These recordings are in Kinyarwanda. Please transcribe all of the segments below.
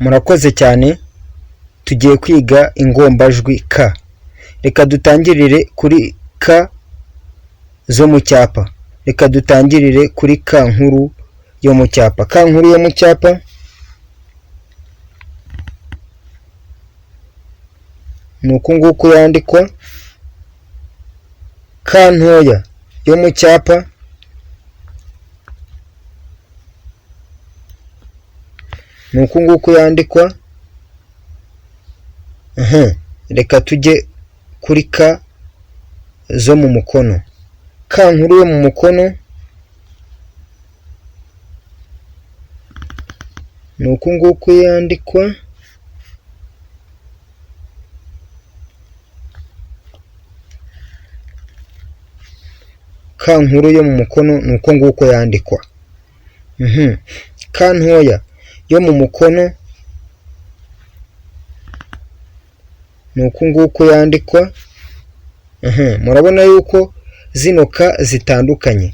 Murakoze cyane, tugiye kwiga ingombajwi K. Reka dutangirire kuri K zo mu cyapa. Reka dutangirire kuri K nkuru yo mu cyapa. K nkuru yo mu cyapa ni uku nguku yandikwa. K ntoya yo mu cyapa ni uku nguku yandikwa. Reka tujye kuri K zo mu mukono. K nkuru yo mu mukono ni uku nguku yandikwa. K nkuru yo mu mukono ni uko nguko yandikwa. K ntoya yo mu mukono ni uku nguku yandikwa. Murabona yuko zino K zitandukanye.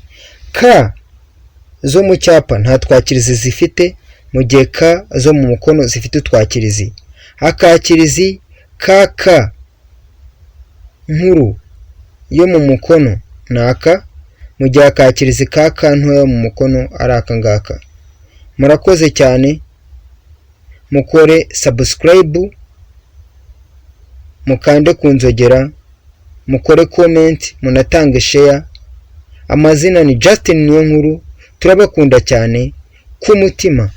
K zo mu cyapa nta twakirizi zifite, mu gihe K zo mu mukono zifite utwakirizi. Akakirizi ka K nkuru yo mu mukono ni aka, mu gihe akakirizi ka K ntoya mu mukono ari aka ngaka. Murakoze cyane, mukore subscribe, mukande ku nzogera, mukore comment, munatange share. Amazina ni Justin Niyonkuru, turabakunda cyane ku mutima.